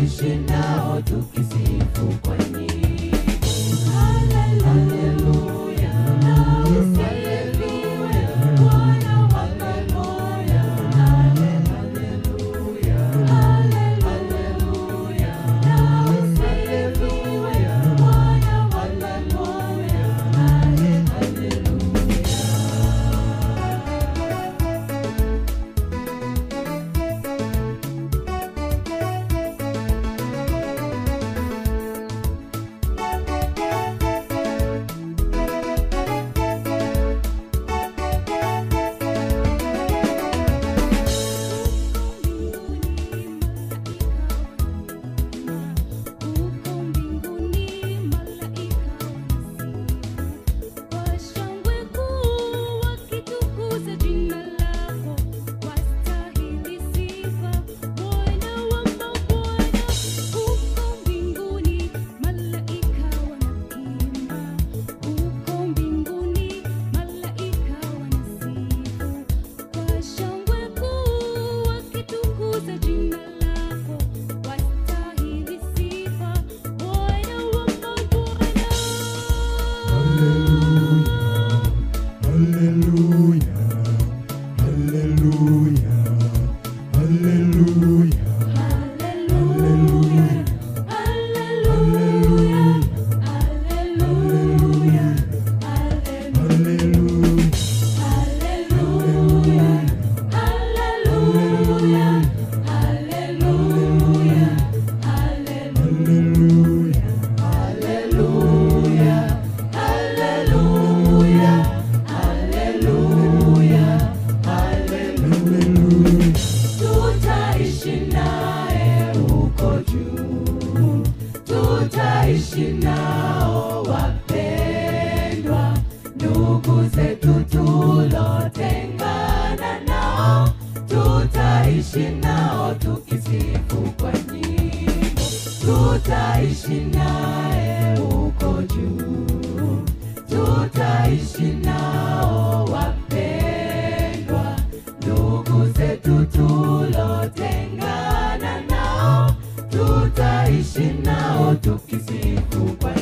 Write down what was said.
Tutaishi nao tukisifu kwa nyimbo. Haleluya, na usifiwe Bwana wa mabwana. Haleluya, haleluya, na usifiwe Bwana wa mabwana. Haleluya. Huko mbinguni malaika wanasifu kwa shangwe kuu, wakitukuza jina lako. Wastahili sifa, Bwana wa mabwana. Huko mbinguni malaika wanaimba, huko mbinguni malaika wanasifu kwa shangwe kuu, wakitukuza jina lako. Wastahili sifa, Bwana wa mabwana. Hallelujah, hallelujah, hallelujah, Haleluya, haleluya, haleluya, hallelujah, haleluya, haleluya, haleluya, hallelujah. Haleluya, haleluya, haleluya, haleluya. Tutaishi naye huko juu, tutaishi nao wapendwa, ndugu zetu tulotengana nao, tutaishi nao tukisifu kwa nyimbo. Tutaishi naye huko juu, tutaishi nao wapendwa, ndugu zetu tulotengana nao, tutaishi nao tukisifu kwa